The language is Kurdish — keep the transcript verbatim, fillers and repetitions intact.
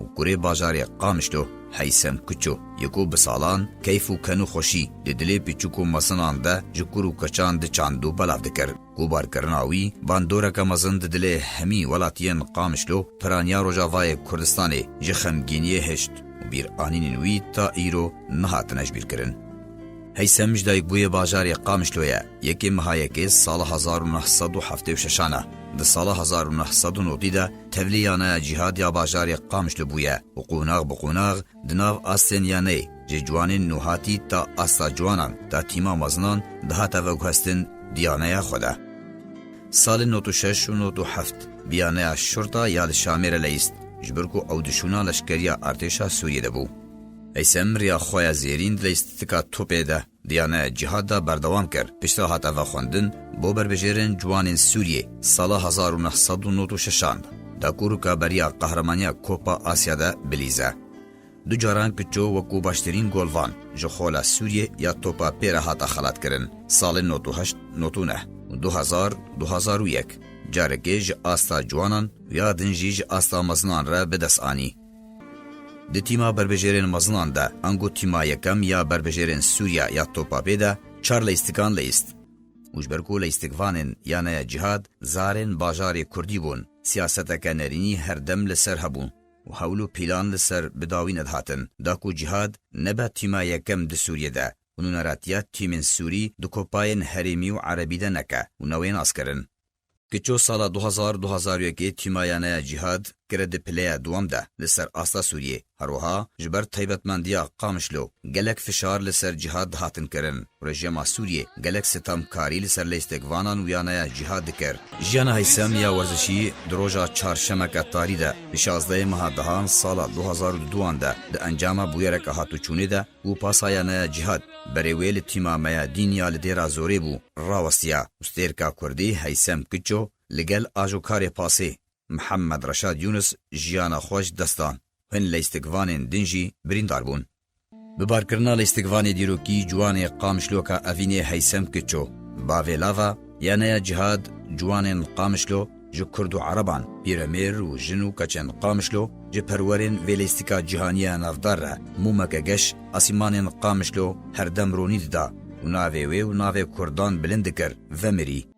û kurê bajarê Qamişlo Heysem Kiço yê ku bi salan keyf û ken û xweşî di dilê piçûk û mezinan de ji kur û keçan diçand û belav dikir. Gubarkirina wî bandoreke mezin di dilê hemî welatiyên Qamişlo, piraniya Rojavayê Kurdistanê ji xemgîniyê hişt û bîranînên wî ta îro nehatine jibîrkirin. Heysem ji dayikbûyê bajarê Qamişlo ye. Yekê meha yekê sala hezar û neh sed û heftê û şeşan e. Di sala hezar û neh sed û notî de tevlî yaneya cîhad ya bajarê Qamişlo bûye û qonax bi qonax di nav astên yaneyê ji ciwanên nûhatî ta asta ciwanan ta tîma mezinan dihate veguhestin di yaneya xwe de. Salên not û şeş û not û heft bi yaneya şurta ya li Şamê re leyîst, ji ber ku ew di şûna leşkeriya artêşa Sûriyê de bû. Heysem riya xwe ya zêrîn di leyîstika topê de di yaneya cîhad de berdewam kir. Piştre hate vexwendin bo berbijêrên ciwanên Sûriyê sala hezar û neh sed û not û şeşan, da ku rikaberiya qehremanîya Kopa Asya de bilîze. Du caran Kiço wekû baştirîn golvan ji xola Sûriyê ya topa pê re hate xelatkirin, salên not û heşt, not û neh û du hezar, du hezar û yek, carekê ji asta ciwanan û ya din jî ji asta mezinan re bi dest anî. Di tîma berbijêrên mezinan de, ango tîma yekem ya berbijêrên Sûriya ya topa pê de çar leystikan leyist. Û ji ber ku leystikvanên yaneya cîhad zarên bajarê Kurdî bûn, siyaseteke nerînî her dem li ser hebûn û hewl û pîlan li ser bi dawî nedihatin, da ku cîhad nebe tîma yekem di Sûriyê de û nûneratiya tîmên Sûrî di kopayên herêmî û erebî de neke û newê naskirin. Kiço sala du hezar, du hezar û yekê tîma yaneya cîhad kire di pileya duwem de li ser asta Sûriyê. Her wiha ji ber taybetmendiya Qamişlo gelek fişar li ser cîhad dihatin kirin. Rejîma Sûriyê gelek sitemkarî li ser leyîstekvanan û yaneya cîhad dikir. Jiyana Heysem ya werzişî di roja çarşemeke tarî de, di şazdehê meha dehan sala du hezar û duduan de di encama bûyereke hatûçûnê de û pasa yaneya cîhad berê wê li tîma me ya dîn ya li Dêra Zorê bû, rawestiya û stêrka Kurdî Heysem Kiço li gel ajokarê pasê Mihemed Reşad Yûnis jiyana xwe ji dest dan. Hin leyîstikvanên din jî birîndar bûn. Bibarkirina leyîstikvanê dîrokî ciwanê Qamişloka evînê Heysem Kiço, bavê lava, yaneya cîhad, ciwanên Qamişlo, ji Kurd û Ereban, pîremêr û jin û keçên Qamişlo, ji perwerên vê leyîstika cîhanî ya navdar re mûmeke geş asîmanên Qamişlo her dem ronî dida û navê wê û navê Kurdan bilind dikir, vemirî.